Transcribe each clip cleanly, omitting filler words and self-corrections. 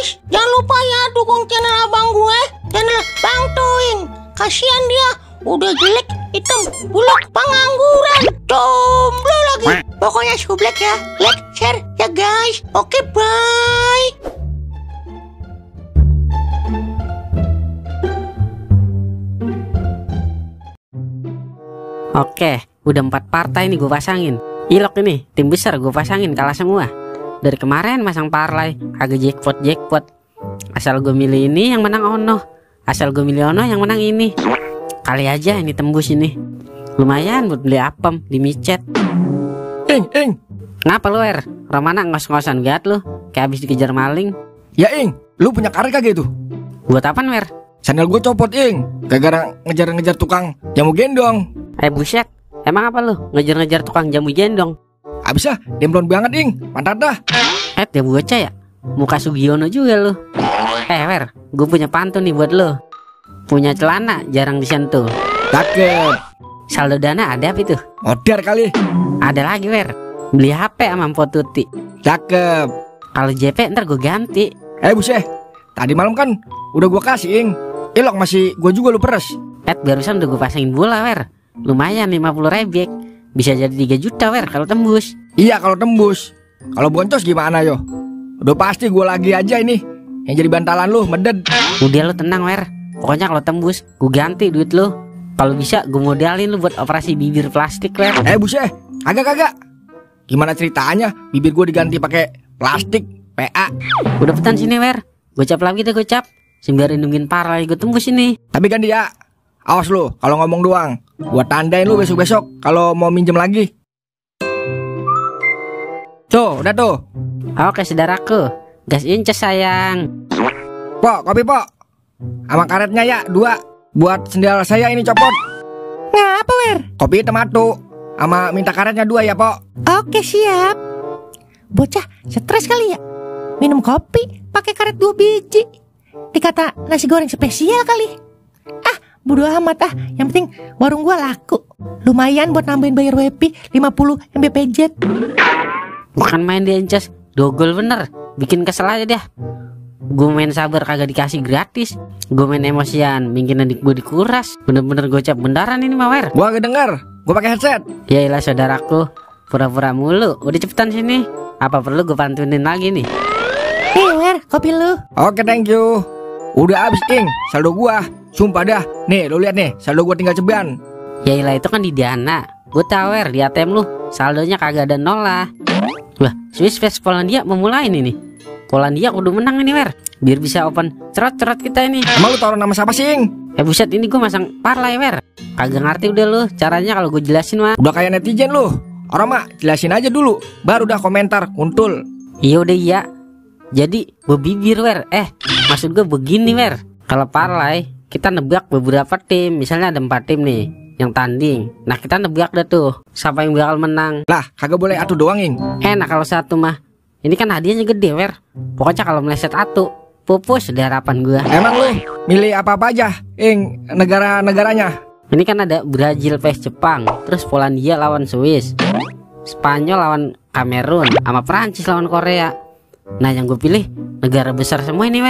guys, jangan lupa ya dukung channel abang gue, channel Bang Toing. Kasihan dia, udah jelek, hitam, buluk, pengangguran, jomblo lagi. Pokoknya sublek ya, like, share ya guys. Oke, bye. Oke, udah 4 partai nih gue pasangin. Ilok ini, tim besar gue pasangin kalah semua. Dari kemarin masang parlay, agak jackpot. Asal gue milih ini yang menang Ono, asal gue milih Ono yang menang ini. Kali aja ini tembus ini. Lumayan buat beli apem di micet. Ing. Ngapa lu Romana ngos-ngosan gat lu, kayak habis dikejar maling. Ya Ing, lu punya karet kagak itu? Buat apaan Sandal gue copot Ing, gara-gara ngejar-ngejar tukang jamu gendong. Buset, emang apa lu ngejar-ngejar tukang jamu gendong? Abisnya demplon banget Ing, mantap dah. Dia bocah ya, muka Sugiono juga lu. Gue punya pantun nih buat lu. Punya celana jarang disentuh. Cakep. Saldo dana ada apa itu? Modar kali. Ada lagi beli HP sama Mpo Tuti. Cakep. Kalau JP ntar gue ganti. Buset, tadi malam kan udah gue kasih Ing. Ilok masih gue juga lu peres. Barusan udah gue pasangin bola lumayan 50 rebek. Bisa jadi 3 juta kalau tembus. Iya kalau tembus. Kalau boncos gimana yo? Udah pasti gue lagi aja ini yang jadi bantalan lu, meded. Udah lu tenang pokoknya kalau tembus gue ganti duit lu. Kalau bisa gue modalin lu buat operasi bibir plastik buset, kagak. Gimana ceritanya bibir gue diganti pakai plastik PA? Udah petan sini gocap lagi deh gocap. Sembari nungguin parlay gue tembus ini. Tapi kan dia, awas lu kalau ngomong doang. Gua tandain lu besok-besok kalau mau minjem lagi. Tuh, udah tuh. Oke saudaraku, gas inces sayang. Pok, kopi pok. Sama karetnya ya 2. Buat sendal saya ini copot. Ngapa Kopi tomato. Sama minta karetnya 2 ya pok. Oke siap. Bocah stres kali ya, minum kopi pakai karet 2 biji. Dikata nasi goreng spesial kali. Bodo amat yang penting warung gua laku. Lumayan buat nambahin bayar WP 50 Mbpz. Bukan main di inces, dogol bener. Bikin kesel aja dah. Gue main sabar kagak dikasih gratis. Gue main emosian, bikin adik gue dikuras. Bener-bener gocap beneran ini mah Gua gak denger, gua pakai headset. Yailah saudaraku, pura-pura mulu. Udah cepetan sini. Apa perlu gue pantunin lagi nih? Nih kopi lu. Oke thank you. Udah habis Ing, saldo gua. Sumpah dah, nih lu lihat nih, saldo gua tinggal ceban. Yailah itu kan di Dana. Gue tahu di ATM lu saldonya kagak ada 0 lah. Wah, Swiss vs Polandia memulai ini nih. Polandia kudu menang ini biar bisa open cerot-cerot kita ini. Emang lu taruh nama siapa sih Ing? Buset ini gue masang parlay kagak ngerti udah lu caranya kalau gue jelasin mah. Udah kayak netizen lu. Orang mah jelasin aja dulu, baru dah komentar kuntul. Iya udah iya. Jadi bebibir maksud gue begini kalau parlay kita nebak beberapa tim. Misalnya ada 4 tim nih yang tanding. Nah kita nebak dah tuh siapa yang bakal menang. Lah kagak boleh atu doang Ing. Enak kalau satu mah. Ini kan hadiahnya gede Pokoknya kalau meleset atu pupus deh harapan gue. Emang lu milih apa-apa aja Ing, negara-negaranya? Ini kan ada Brazil vs Jepang, terus Polandia lawan Swiss, Spanyol lawan Kamerun, sama Prancis lawan Korea. Nah yang gue pilih negara besar semua ini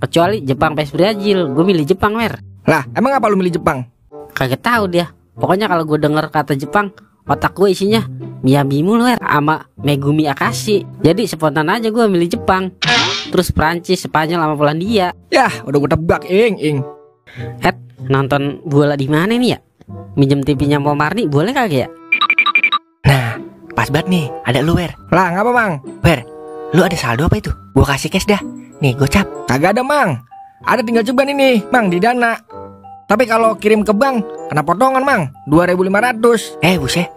kecuali Jepang vs Brazil. Gue milih Jepang Lah emang apa lu milih Jepang? Kagak tahu dia. Pokoknya kalau gue denger kata Jepang, otak gue isinya Miyami mulu sama Megumi Akashi. Jadi spontan aja gue milih Jepang. Terus Prancis, Spanyol sama Polandia. Yah udah gue tebak Ing. Nonton bola di mana nih ya? Minjem TV-nya Mo Marni boleh kagak ya? Nah pas banget nih ada lu Lah ngapa Mang? Lu ada saldo apa itu? Gua kasih cash dah. Nih gocap. Kagak ada Mang. Ada tinggal ceban ini Mang di Dana. Tapi kalau kirim ke bank kena potongan Mang 2.500. Buset,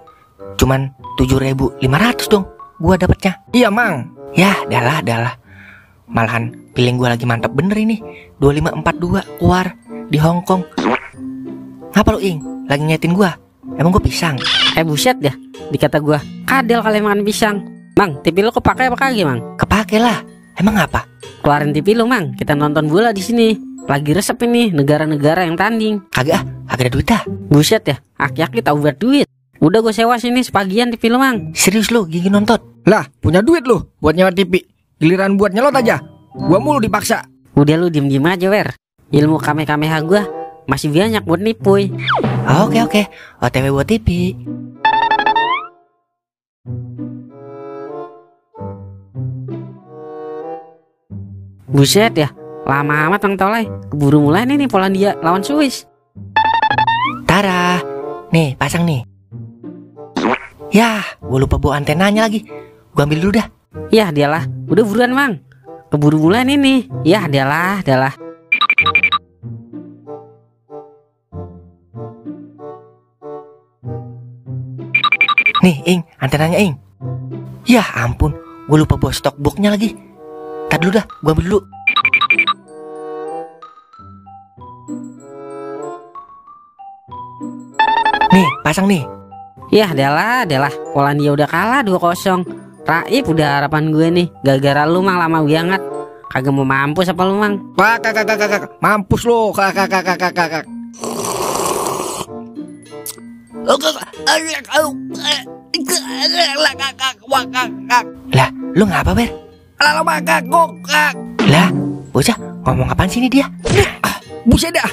cuman 7.500 dong gua dapatnya. Iya Mang. Ya dalah. Malahan feeling gua lagi mantap bener ini. 2542 keluar di Hongkong. Ngapa lu Ing? Lagi ngetin gua? Emang gua pisang? Buset dah. Dikata gua kadel kali makan pisang. Mang, TV lu kepake apa kagak Mang? Kepake lah. Emang apa? Keluarin TV lu Mang, kita nonton bola di sini. Lagi resep ini negara-negara yang tanding. Kagak ada duit dah. Buset ya, aki-aki tahu buat duit. Udah gue sewa sini sebagian TV lu Mang. Serius lu gigi nonton? Lah punya duit lu buat nyewa TV. Giliran buat nyelot aja Gua mulu dipaksa. Udah lu diem-diem aja, Wer. Ilmu kamehameha gua masih banyak buat nipuy. Oke, OTW buat TV. Buset ya, lama amat Bang Tolai. Keburu mulai nih Polandia lawan Swiss. Tara, nih pasang nih. Yah, gue lupa bawa antenanya lagi. Gue ambil dulu dah. Yah dialah, udah buruan Bang. Keburu mulai nih. Yah dialah. Nih, Ing, antenanya Ing. Yah ampun, gue lupa bawa stok boxnya lagi. Tar dulu dah, gue ambil dulu. Nih, pasang nih. Yah dialah. Polandia udah kalah 2-0. Raib udah harapan gue nih. Gara-gara lu Mang lama banget. Kagak mau mampus apa lu Mang? Kak. Mampus lo, kak. Lah, lu ngapa, Ber? Lah, bocah ngomong apaan sih ini dia? Buset dah.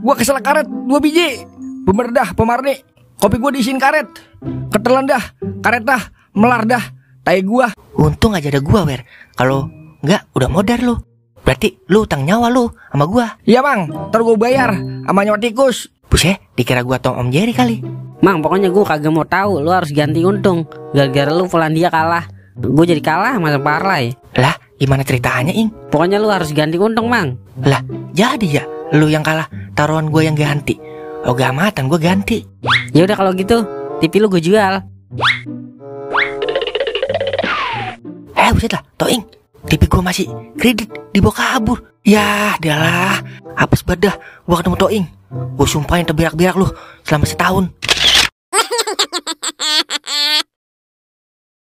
Gua kesel karet 2 biji. Bener dah, pemarni. Kopi gua diisiin karet. Ketelan dah, karet dah, melar dah. Tai gua. Untung aja ada gua, Ber. Kalau enggak udah modar lu. Berarti lu utang nyawa lu sama gua. Iya, Bang. Ntar gua bayar sama nyawa tikus. Buset, dikira gua Tom Om Jerry kali. Mang pokoknya gue kagak mau tahu. Lu harus ganti untung. Gara-gara lu Polandia kalah. Gue jadi kalah masang parlay. Lah, gimana ceritanya, Ing? Pokoknya lu harus ganti untung Mang. Lah, jadi ya lu yang kalah, taruhan gua yang ganti. Oh, gamatan gua ganti. Ya udah kalau gitu, TV lu gue jual. Buset lah, Toing. TV gua masih kredit, dibawa kabur. Yah, dialah. Apes badah gua ketemu Toing. Gua sumpahin terbirak-birak lu selama setahun.